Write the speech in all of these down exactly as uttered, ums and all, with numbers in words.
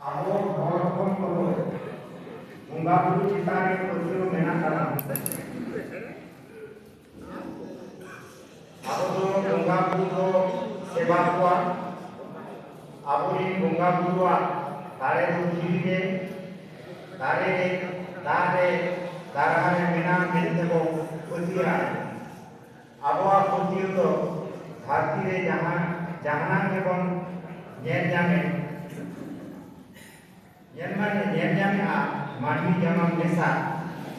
ᱟᱵᱚ ᱦᱚᱲ ᱦᱚᱯᱚᱱ ᱠᱚᱫᱚ ᱵᱚᱸᱜᱟ ᱵᱩᱨᱩ ᱪᱮᱛᱟᱱ ᱨᱮ ᱯᱟᱹᱛᱭᱟᱹᱣ ᱢᱮᱱᱟᱜ ᱛᱟᱵᱚᱱᱟ᱾ ᱟᱵᱚ ᱫᱚ ᱵᱚᱸᱜᱟ ᱵᱩᱨᱩ ᱫᱚ ᱥᱮᱵᱟ ᱠᱚᱣᱟ᱾ ᱟᱵᱚᱨᱮᱱ ᱵᱚᱸᱜᱟ ᱵᱩᱨᱩᱣᱟᱜ ᱫᱟᱲᱮ ᱫᱚ ᱫᱷᱤᱨᱤ ᱨᱮ, ᱫᱟᱨᱮ ᱨᱮ, ᱫᱟᱜ ᱨᱮ, ᱫᱟᱨᱦᱟ ᱨᱮ ᱢᱮᱱᱟᱜ ᱢᱮᱱᱛᱮ ᱵᱚ ᱯᱟᱹᱛᱭᱟᱹᱜᱼᱟ᱾ ᱟᱵᱚᱣᱟᱜ ᱯᱟᱹᱛᱭᱟᱹᱣ ᱫᱚ ᱫᱷᱟᱹᱨᱛᱤ ᱨᱮ ᱡᱟᱦᱟᱸ, ᱡᱟᱦᱟᱱᱟᱜ ᱜᱮᱵᱚᱱ ᱧᱮᱞ ᱧᱟᱢᱮᱫ, ᱧᱮᱞ ᱢᱟ ᱧᱮᱞ ᱧᱟᱢᱮᱫᱼᱟ, ᱢᱟᱹᱱᱢᱤ ᱡᱟᱱᱟᱢ ᱢᱮᱥᱟ,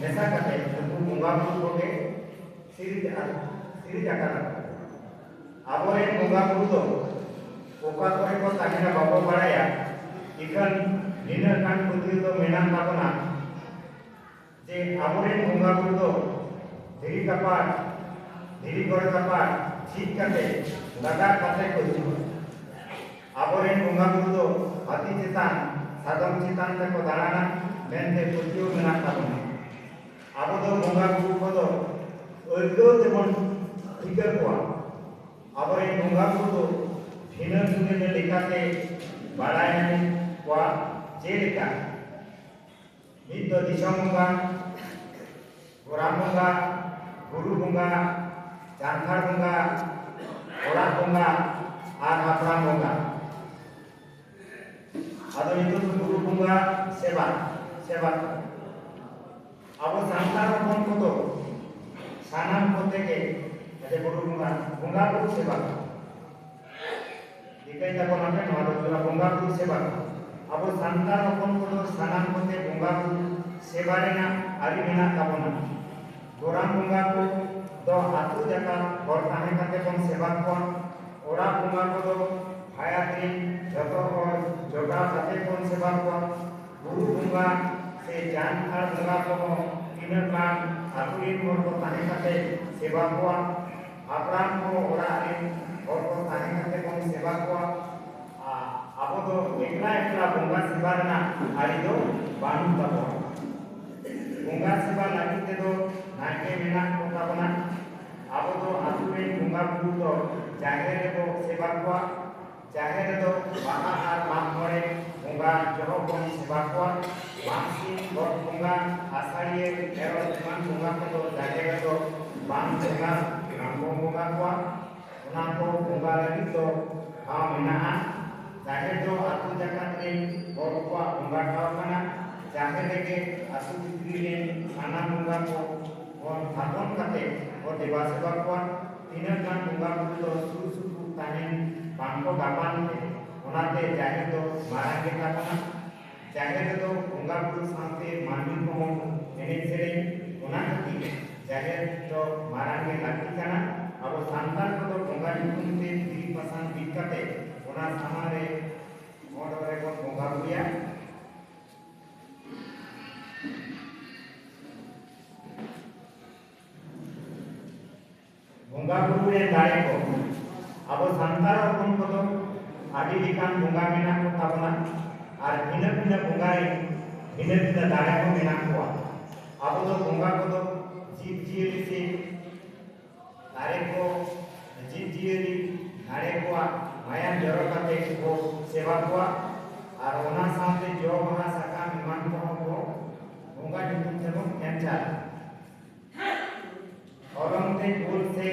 ᱢᱮᱥᱟ ᱠᱟᱛᱮ ᱩᱱᱠᱩ ᱵᱚᱸᱜᱟ ᱵᱩᱨᱩ ᱠᱚᱜᱮ ᱥᱤᱨᱤᱡ ᱟᱨ ᱥᱤᱨᱤᱡ ᱟᱠᱟᱫᱟ᱾ ᱟᱵᱚᱨᱮᱱ ᱵᱚᱸᱜᱟ ᱵᱩᱨᱩ ᱫᱚ ᱚᱠᱟ ᱠᱚᱨᱮ ᱠᱚ ᱛᱟᱦᱮᱱᱟ ᱵᱟᱵᱚ ᱵᱟᱲᱟᱭᱟ, ᱤᱠᱷᱟᱹᱱ ᱱᱤᱱᱟᱹᱜ ᱜᱟᱱ ᱯᱟᱹᱛᱭᱟᱹᱣ ᱫᱚ ᱢᱮᱱᱟᱜ ᱛᱟᱵᱚᱱᱟ ᱡᱮ ᱟᱵᱚᱨᱮᱱ ᱵᱚᱸᱜᱟ ᱵᱩᱨᱩ ᱫᱚ ᱫᱷᱤᱨᱤ ᱠᱟᱯᱟᱴ, ᱫᱷᱤᱨᱤ ᱜᱚᱲ ᱠᱟᱯᱟᱴ ᱡᱷᱤᱡ ᱠᱟᱛᱮ ᱞᱟᱜᱟ ᱠᱟᱛᱮ ᱠᱚ ᱦᱤᱡᱩᱜᱼᱟ᱾ ᱟᱵᱚᱨᱮᱱ ᱵᱚᱸᱜᱟ ᱵᱩᱨᱩ ᱫᱚ ᱦᱟᱹᱛᱤ ᱪᱮᱛᱟᱱ, ᱥᱟᱫᱚᱢ ᱪᱮᱛᱟᱱ ᱛᱮᱠᱚ ᱫᱟᱬᱟᱱᱟ ᱢᱮᱱᱛᱮ ᱯᱟᱹᱛᱭᱟᱹᱣ ᱢᱮᱱᱟᱜ ᱛᱟᱵᱚᱱᱟ᱾ ᱟᱵᱚ ᱫᱚ ᱵᱚᱸᱜᱟ ᱵᱩᱨᱩ ᱠᱚᱫᱚ ᱟᱹᱭᱠᱟᱹᱣ ᱛᱮᱵᱚᱱ ᱴᱷᱤᱠᱟᱹ ᱠᱚᱣᱟ᱾ ᱟᱵᱚᱨᱮᱱ ᱵᱚᱸᱜᱟ ᱵᱩᱨᱩ ᱫᱚ ᱵᱷᱤᱱᱟᱹ ᱵᱷᱤᱱᱟᱹ ᱞᱮᱠᱟᱛᱮ ᱵᱟᱲᱟᱭ ᱧᱟᱢ ᱠᱚᱣᱟ, ᱡᱮᱞᱮᱠᱟ ᱢᱤᱫ ᱫᱚ ᱫᱤᱥᱚᱢ ᱵᱚᱸᱜᱟ, ᱜᱚᱨᱟᱢ ᱵᱚᱸᱜᱟ, ᱵᱩᱨᱩ ᱵᱚᱸᱜᱟ, ᱡᱟᱱᱛᱷᱟᱲ ᱵᱚᱸᱜᱟ, ᱚᱲᱟᱜ ᱵᱚᱸᱜᱟ ᱟᱨ ᱦᱟᱯᱲᱟᱢ ᱵᱚᱸᱜᱟ᱾ ᱟᱫᱚ ᱱᱤᱛᱚᱜ ᱫᱚ ᱵᱩᱨᱩ ᱵᱚᱸᱜᱟ ᱥᱮᱵᱟ, ᱥᱮᱵᱟ᱾ ᱟᱵᱚ ᱥᱟᱱᱛᱟᱲ ᱦᱚᱯᱚᱱ ᱠᱚᱫᱚ ᱥᱟᱱᱟᱢ ᱠᱚᱛᱮ ᱜᱮ ᱟᱪᱪᱷᱟ ᱵᱩᱨᱩ ᱵᱚᱸᱜᱟ, ᱵᱚᱸᱜᱟ ᱵᱩᱨᱩ ᱥᱮᱵᱟ᱾ ᱴᱷᱤᱠᱟᱹᱭ ᱛᱟᱵᱚᱱ ᱟᱯᱮ, ᱱᱚᱣᱟ ᱫᱚ ᱦᱩᱭᱩᱜᱼᱟ ᱵᱚᱸᱜᱟ ᱵᱩᱨᱩ ᱥᱮᱵᱟ᱾ ᱟᱵᱚ ᱥᱟᱱᱛᱟᱲ ᱦᱚᱯᱚᱱ ᱠᱚᱫᱚ ᱥᱟᱱᱟᱢ ᱠᱚᱛᱮ ᱵᱚᱸᱜᱟ ᱵᱩᱨᱩ ᱥᱮᱵᱟ ᱨᱮᱱᱟᱜ ᱟᱹᱨᱤ ᱢᱮᱱᱟᱜ ᱛᱟᱵᱚᱱᱟ᱾ ᱜᱚᱨᱟᱢ ᱵᱚᱸᱜᱟ ᱠᱚ ᱫᱚ ᱟᱹᱛᱩ ᱡᱟᱠᱟᱛ ᱦᱚᱲ ᱛᱟᱦᱮᱸ ᱠᱟᱛᱮ ᱵᱚᱱ ᱥᱮᱵᱟ ᱠᱚᱣᱟ᱾ ᱚᱲᱟᱜ ᱵᱚᱸᱜᱟ ᱠᱚᱫᱚ ᱵᱷᱟᱭᱟᱛᱤᱱ ᱡᱚᱛᱚ ᱦᱚᱲ ᱡᱚᱴᱟᱣ ᱠᱟᱛᱮ ᱵᱚᱱ ᱥᱮᱵᱟ ᱠᱚᱣᱟ᱾ ᱵᱩᱨᱩ ᱵᱚᱸᱜᱟ ᱥᱮ ᱡᱟᱱᱛᱷᱟᱲ ᱵᱚᱸᱜᱟ ᱠᱚᱦᱚᱸ ᱛᱤᱱᱟᱹᱜ ᱜᱟᱱ ᱟᱹᱛᱩ ᱨᱮᱱ ᱦᱚᱲ ᱠᱚ ᱛᱟᱦᱮᱸ ᱠᱟᱛᱮ ᱥᱮᱵᱟ ᱠᱚᱣᱟ᱾ ᱦᱟᱯᱲᱟᱢ ᱠᱚ ᱚᱲᱟᱜ ᱨᱮᱱ ᱦᱚᱲ ᱠᱚ ᱛᱟᱦᱮᱸ ᱠᱟᱛᱮ ᱵᱚᱱ ᱥᱮᱵᱟ ᱠᱚᱣᱟ᱾ ᱟᱨ ᱟᱵᱚ ᱫᱚ ᱮᱠᱞᱟ ᱮᱠᱞᱟ ᱵᱚᱸᱜᱟ ᱥᱮᱵᱟ ᱨᱮᱱᱟᱜ ᱟᱹᱨᱤ ᱫᱚ ᱵᱟᱹᱱᱩᱜ ᱛᱟᱵᱚᱱᱟ᱾ ᱵᱚᱸᱜᱟ ᱥᱮᱵᱟ ᱞᱟᱹᱜᱤᱫ ᱛᱮᱫᱚ ᱱᱟᱭᱠᱮ ᱢᱮᱱᱟᱜ ᱠᱚ ᱛᱟᱵᱚᱱᱟ᱾ ᱟᱵᱚ ᱫᱚ ᱟᱹᱛᱩ ᱨᱮᱱ ᱵᱚᱸᱜᱟ ᱵᱩᱨᱩ ᱫᱚ ᱡᱟᱦᱮᱨ ᱨᱮᱵᱚ ᱥᱮᱵᱟ ᱠᱚᱣᱟ᱾ ᱡᱟᱦᱮᱨ ᱨᱮᱫᱚ ᱵᱟᱦᱟ ᱟᱨ ᱢᱟᱜ ᱢᱚᱬᱮ ᱵᱚᱸᱜᱟ ᱡᱚᱦᱚᱜ ᱵᱚᱱ ᱥᱮᱵᱟ ᱠᱚᱣᱟ᱾ ᱢᱟᱜ ᱥᱤᱢ, ᱜᱚᱴ ᱵᱚᱸᱜᱟ, ᱟᱥᱟᱲᱤᱭᱟᱹ, ᱮᱨᱚᱜ ᱮᱢᱟᱱ ᱵᱚᱸᱜᱟ ᱠᱚᱫᱚ ᱡᱟᱦᱮᱨ ᱨᱮᱫᱚ ᱵᱟᱝ ᱵᱚᱸᱜᱟ, ᱵᱟᱝ ᱵᱚᱱ ᱵᱚᱸᱜᱟ ᱠᱚᱣᱟ᱾ ᱚᱱᱟ ᱠᱚ ᱵᱚᱸᱜᱟ ᱞᱟᱹᱜᱤᱫ ᱫᱚ ᱴᱷᱟᱶ ᱢᱮᱱᱟᱜᱼᱟ᱾ ᱡᱟᱦᱮᱨ ᱫᱚ ᱟᱹᱛᱩ ᱡᱟᱠᱟᱛ ᱨᱮᱱ ᱦᱚᱲ ᱠᱚᱣᱟᱜ ᱵᱚᱸᱜᱟ ᱴᱷᱟᱶ ᱠᱟᱱᱟ᱾ ᱡᱟᱦᱮᱨ ᱨᱮᱜᱮ ᱟᱹᱛᱩ ᱵᱷᱤᱛᱨᱤ ᱨᱮᱱ ᱥᱟᱱᱟᱢ ᱵᱚᱸᱜᱟ ᱠᱚ ᱵᱚᱱ ᱛᱷᱟᱯᱚᱱ ᱠᱟᱛᱮ ᱵᱚ ᱫᱮᱵᱟ ᱥᱮᱵᱟ ᱠᱚᱣᱟ᱾ ᱛᱤᱱᱟᱹᱜ ᱜᱟᱱ ᱵᱚᱸᱜᱟ ᱵᱩᱨᱩ ᱫᱚ ᱥᱩᱨ ᱥᱩᱯᱩᱨ ᱛᱟᱦᱮᱱ ᱵᱟᱝ ᱠᱚ ᱜᱟᱯᱟᱱ ᱛᱮ, ᱚᱱᱟᱛᱮ ᱡᱟᱦᱮᱨ ᱫᱚ ᱢᱟᱨᱟᱝ ᱜᱮ ᱛᱟᱵᱚᱱᱟ᱾ ᱡᱟᱦᱮᱨ ᱨᱮᱫᱚ ᱵᱚᱸᱜᱟ ᱵᱩᱨᱩ ᱥᱟᱶᱛᱮ ᱢᱟᱹᱱᱢᱤ ᱠᱚᱦᱚᱸ ᱮᱱᱮᱡ ᱥᱮᱨᱮᱧ, ᱚᱱᱟ ᱠᱷᱟᱹᱛᱤᱨ ᱡᱟᱦᱮᱨ ᱫᱚ ᱢᱟᱨᱟᱝ ᱜᱮ ᱞᱟᱹᱠᱛᱤ ᱠᱟᱱᱟ᱾ ᱟᱵᱚ ᱥᱟᱱᱛᱟᱲ ᱠᱚᱫᱚ ᱵᱚᱸᱜᱟ ᱧᱩᱛᱩᱢ ᱛᱮ ᱫᱷᱤᱨᱤ ᱯᱟᱥᱟᱝ ᱵᱤᱫ ᱠᱟᱛᱮ ᱚᱱᱟ ᱥᱟᱢᱟᱝ ᱨᱮ ᱜᱚᱰ ᱨᱮᱵᱚᱱ ᱵᱚᱸᱜᱟ ᱵᱩᱨᱩᱭᱟ᱾ ᱵᱚᱸᱜᱟ ᱵᱩᱨᱩ ᱨᱮ ᱫᱟᱲᱮ ᱠᱚ᱾ ᱟᱵᱚ ᱥᱟᱱᱛᱟᱲ ᱦᱚᱯᱚᱱ ᱠᱚᱫᱚ ᱟᱹᱰᱤ ᱞᱮᱠᱟᱱ ᱵᱚᱸᱜᱟ ᱢᱮᱱᱟᱜ ᱠᱚ ᱛᱟᱵᱚᱱᱟ ᱟᱨ ᱵᱷᱤᱱᱟᱹ ᱵᱷᱤᱱᱟᱹ ᱵᱚᱸᱜᱟ ᱨᱮ ᱵᱷᱤᱱᱟᱹ ᱵᱷᱤᱱᱟᱹ ᱫᱟᱲᱮ ᱦᱚᱸ ᱢᱮᱱᱟᱜ ᱠᱚᱣᱟ᱾ ᱟᱵᱚ ᱫᱚ ᱵᱚᱸᱜᱟ ᱠᱚᱫᱚ ᱡᱤᱵᱽ ᱡᱤᱭᱟᱹᱞᱤ ᱥᱮ ᱫᱟᱨᱮ ᱠᱚ, ᱡᱤᱵᱽ ᱡᱤᱭᱟᱹᱞᱤ, ᱫᱟᱨᱮ ᱠᱚᱣᱟᱜ ᱢᱟᱭᱟᱢ ᱡᱚᱨᱚ ᱠᱟᱛᱮ ᱵᱚ ᱥᱮᱵᱟ ᱠᱚᱣᱟ ᱟᱨ ᱚᱱᱟ ᱥᱟᱶᱛᱮ ᱡᱚ, ᱵᱟᱦᱟ, ᱥᱟᱠᱟᱢ ᱮᱢᱟᱱ ᱠᱚᱦᱚᱸ ᱵᱚ ᱵᱚᱸᱜᱟ ᱧᱩᱛᱩᱢ ᱛᱮᱵᱚᱱ ᱮᱢ ᱪᱟᱞᱟ᱾ ᱦᱚᱞᱚᱝ ᱛᱮ ᱜᱳᱞ ᱥᱮ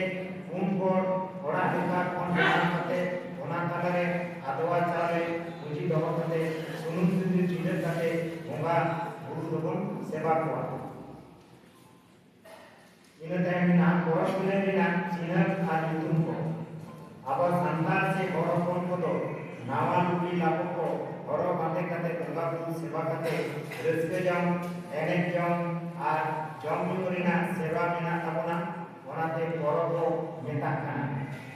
ᱯᱩᱱ ᱠᱚᱬ ᱚᱲᱟᱜ ᱞᱮᱠᱟ ᱠᱷᱚᱱ ᱵᱮᱱᱟᱣ ᱠᱟᱛᱮ ᱚᱱᱟ ᱛᱟᱞᱟᱨᱮ ᱟᱫᱣᱟ ᱪᱟᱣᱞᱮ ᱯᱩᱸᱡᱤ ᱫᱚᱦᱚ ᱠᱟᱛᱮ ᱥᱩᱱᱩᱢ ᱥᱤᱸᱫᱩᱨ ᱴᱤᱰᱟᱹᱜ ᱠᱟᱛᱮ ᱵᱚᱸᱜᱟ ᱵᱩᱨᱩ ᱫᱚᱵᱚᱱ ᱥᱮᱵᱟ ᱠᱚᱣᱟ᱾ ᱤᱱᱟᱹ ᱛᱟᱭᱚᱢ ᱢᱮᱱᱟᱜᱼᱟ ᱯᱚᱨᱚᱵᱽ ᱯᱩᱱᱟᱹᱭ ᱨᱮᱱᱟᱜ ᱪᱤᱱᱦᱟᱹ ᱟᱨ ᱧᱩᱛᱩᱢ ᱠᱚ᱾ ᱟᱵᱚ ᱥᱟᱱᱛᱟᱲ ᱥᱮ ᱦᱚᱲ ᱦᱚᱯᱚᱱ ᱠᱚᱫᱚ ᱱᱟᱣᱟ ᱞᱩᱜᱽᱲᱤ ᱞᱟᱯᱚ ᱠᱚ ᱦᱚᱨᱚᱜ ᱵᱟᱸᱫᱮ ᱠᱟᱛᱮ ᱵᱚᱸᱜᱟ ᱵᱩᱨᱩ ᱥᱮᱵᱟ ᱠᱟᱛᱮ ᱨᱟᱹᱥᱠᱟᱹ ᱡᱚᱝ, ᱮᱱᱮᱡ ᱡᱚᱝ ᱟᱨ ᱡᱚᱢ ᱧᱩ ᱨᱮᱱᱟᱜ ᱥᱮᱨᱣᱟ ᱢᱮᱱᱟᱜ ᱛᱟᱵᱚᱱᱟ᱾ ᱚᱱᱟᱛᱮ ᱯᱚᱨᱚᱵᱽ ᱵᱚ ᱢᱮᱛᱟᱜ ᱠᱟᱱᱟ᱾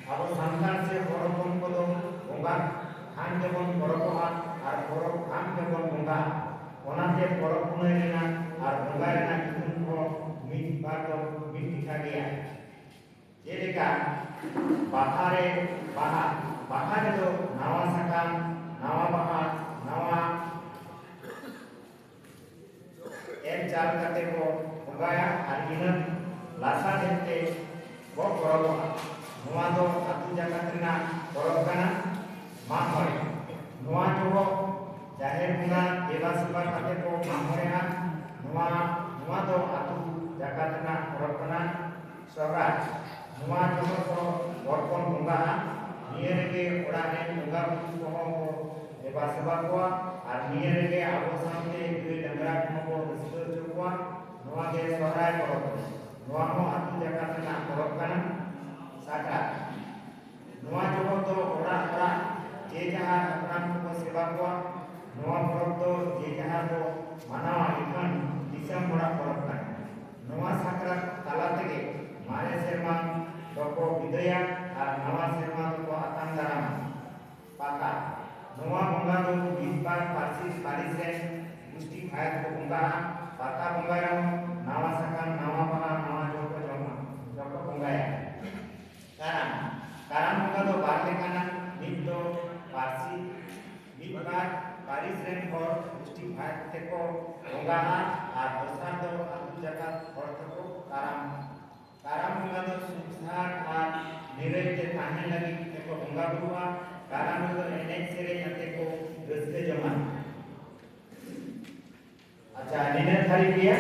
ᱟᱵᱚ ᱥᱟᱱᱛᱟᱲ ᱥᱮ ᱦᱚᱲ ᱦᱚᱯᱚᱱ ᱠᱚᱫᱚ ᱵᱚᱸᱜᱟ ᱠᱷᱟᱱ ᱜᱮᱵᱚᱱ ᱯᱚᱨᱚᱵᱚᱜᱼᱟ ᱟᱨ ᱯᱚᱨᱚᱵᱽ ᱠᱷᱟᱱ ᱜᱮᱵᱚᱱ ᱵᱚᱸᱜᱟᱜᱼᱟ᱾ ᱚᱱᱟᱛᱮ ᱯᱚᱨᱚᱵᱽ ᱯᱩᱱᱟᱹᱭ ᱨᱮᱱᱟᱜ ᱟᱨ ᱵᱚᱸᱜᱟ ᱨᱮᱱᱟᱜ ᱧᱩᱛᱩᱢ ᱠᱚ ᱢᱤᱫ ᱵᱟᱨ ᱫᱚ ᱢᱤᱫ ᱞᱮᱠᱟ ᱜᱮᱭᱟ᱾ ᱡᱮᱞᱮᱠᱟ ᱵᱟᱦᱟ ᱨᱮ, ᱵᱟᱦᱟ, ᱵᱟᱦᱟ ᱨᱮᱫᱚ ᱱᱟᱣᱟ ᱥᱟᱠᱟᱢ, ᱱᱟᱣᱟ ᱵᱟᱦᱟ, ᱱᱟᱣᱟ ᱮᱢ ᱪᱟᱞ ᱠᱟᱛᱮ ᱠᱚ ᱵᱚᱸᱜᱟᱭᱟ ᱟᱨ ᱤᱱᱟᱹ ᱞᱟᱥᱟᱲᱦᱮᱫ ᱛᱮ ᱠᱚ ᱯᱚᱨᱚᱵᱚᱜᱼᱟ᱾ ᱱᱚᱣᱟ ᱫᱚ ᱟᱹᱛᱩ ᱡᱟᱠᱟᱛ ᱨᱮᱱᱟᱜ ᱯᱚᱨᱚᱵᱽ ᱠᱟᱱᱟ, ᱢᱟᱜ ᱢᱚᱬᱮ᱾ ᱱᱚᱣᱟ ᱡᱚᱦᱚᱜ ᱥᱮᱵᱟ ᱠᱟᱛᱮ ᱠᱚ ᱢᱟᱜ ᱢᱚᱬᱮᱜᱼᱟ᱾ ᱱᱚᱣᱟ ᱱᱚᱣᱟ ᱫᱚ ᱟᱹᱛᱩ ᱡᱟᱠᱟᱛ ᱨᱮᱱᱟᱜ ᱯᱚᱨᱚᱵᱽ ᱠᱟᱱᱟ᱾ ᱥᱚᱦᱨᱟᱭ, ᱱᱚᱣᱟ ᱡᱚᱦᱚᱜ ᱫᱚ ᱜᱚᱴ ᱵᱚᱱ ᱵᱚᱸᱜᱟᱜᱼᱟ᱾ ᱱᱤᱭᱟᱹ ᱨᱮᱜᱮ ᱚᱲᱟᱜ ᱨᱮᱱ ᱵᱚᱸᱜᱟ ᱵᱩᱨᱩ ᱠᱚᱦᱚᱸ ᱠᱚ ᱫᱮᱵᱟ ᱥᱮᱵᱟ ᱠᱚᱣᱟ ᱟᱨ ᱱᱤᱭᱟᱹ ᱨᱮᱜᱮ ᱟᱵᱚ ᱥᱟᱶᱛᱮ ᱜᱟᱹᱭ ᱰᱟᱝᱨᱟ ᱠᱚᱦᱚᱸ ᱠᱚ ᱨᱟᱹᱥᱠᱟᱹ ᱦᱚᱪᱚ ᱠᱚᱣᱟ᱾ ᱱᱚᱣᱟ ᱜᱮ ᱥᱚᱦᱨᱟᱭ ᱯᱚᱨᱚᱵᱽ ᱫᱚ᱾ ᱱᱚᱣᱟ ᱦᱚᱸ ᱟᱹᱛᱩ ᱡᱟᱠᱟᱛ ᱨᱮᱱᱟᱜ ᱯᱚᱨᱚᱵᱽ ᱠᱟᱱᱟ᱾ ᱥᱟᱠᱨᱟᱛ, ᱱᱚᱣᱟ ᱡᱚᱦᱚᱜ ᱫᱚ ᱚᱲᱟᱜ ᱚᱲᱟᱜ ᱡᱮ ᱡᱟᱦᱟᱸ ᱦᱟᱯᱲᱟᱢ ᱠᱚᱠᱚ ᱥᱮᱵᱟ ᱠᱚᱣᱟ᱾ ᱱᱚᱣᱟ ᱯᱚᱨᱚᱵᱽ ᱫᱚ ᱡᱮ ᱡᱟᱦᱟᱸ ᱠᱚ ᱢᱟᱱᱟᱣᱟ, ᱤᱠᱷᱟᱹᱱ ᱫᱤᱥᱚᱢ ᱦᱚᱲᱟᱜ ᱯᱚᱨᱚᱵᱽ ᱠᱟᱱᱟ᱾ ᱱᱚᱣᱟ ᱥᱟᱠᱨᱟᱛ ᱛᱟᱞᱟ ᱛᱮᱜᱮ ᱢᱟᱨᱮ ᱥᱮᱨᱢᱟ ᱫᱚᱠᱚ ᱵᱤᱫᱟᱹᱭᱟ ᱟᱨ ᱱᱟᱣᱟ ᱥᱮᱨᱢᱟ ᱫᱚᱠᱚ ᱟᱛᱟᱝ ᱫᱟᱨᱟᱢᱟ᱾ ᱯᱟᱛᱟ, ᱱᱚᱣᱟ ᱵᱚᱸᱜᱟ ᱫᱚ ᱢᱤᱫ ᱵᱟᱨ ᱯᱟᱹᱨᱥᱤ ᱯᱟᱹᱨᱤᱥ ᱨᱮᱱ ᱜᱩᱥᱴᱤ ᱵᱷᱟᱭᱟᱛ ᱠᱚ ᱵᱚᱸᱜᱟᱜᱼᱟ᱾ ᱯᱟᱛᱟ ᱵᱚᱸᱜᱟ ᱨᱮᱦᱚᱸ ᱱᱟᱣᱟ ᱥᱟᱠᱟᱢ, ᱱᱟᱣᱟ ᱵᱟᱦᱟ, ᱱᱟᱣᱟ ᱡᱚ ᱠᱚ ᱡᱚᱢᱟ, ᱡᱚ ᱠᱚ ᱵᱚᱸᱜᱟᱭᱟ᱾ ᱠᱟᱨᱟᱢ, ᱠᱟᱨᱟᱢ ᱵᱚᱸᱜᱟ ᱫᱚ ᱵᱟᱨ ᱞᱮᱠᱟᱱᱟ᱾ ᱢᱤᱫ ᱫᱚ ᱯᱟᱹᱨᱥᱤ ᱢᱤᱫ ᱵᱟᱨ ᱯᱟᱹᱨᱤᱥ ᱨᱮᱱ ᱦᱚᱲ ᱜᱩᱥᱴᱤ ᱵᱷᱟᱭ ᱛᱮᱠᱚ ᱵᱚᱸᱜᱟᱜᱼᱟ ᱟᱨ ᱫᱚᱥᱟᱨ ᱫᱚ ᱟᱹᱛᱩ ᱡᱟᱠᱟᱛ ᱦᱚᱲ ᱛᱮᱠᱚ ᱠᱟᱨᱟᱢ᱾ ᱠᱟᱨᱟᱢ ᱵᱚᱸᱜᱟ ᱫᱚ ᱥᱩᱠ ᱥᱟᱦᱟᱨ ᱟᱨ ᱱᱤᱨᱟᱹᱭ ᱛᱮ ᱛᱟᱦᱮᱸ ᱞᱟᱹᱜᱤᱫ ᱛᱮᱠᱚ ᱵᱚᱸᱜᱟ ᱵᱩᱨᱩᱜᱼᱟ᱾ ᱠᱟᱨᱟᱢ ᱨᱮᱫᱚ ᱮᱱᱮᱡ ᱥᱮᱨᱮᱧ ᱟᱛᱮ ᱠᱚ ᱨᱟᱹᱥᱠᱟᱹ ᱡᱚᱝᱟ᱾ ᱟᱪᱪᱷᱟ, ᱱᱤᱱᱟᱹᱜ ᱫᱷᱟᱹᱨᱤᱡ ᱜᱮ᱾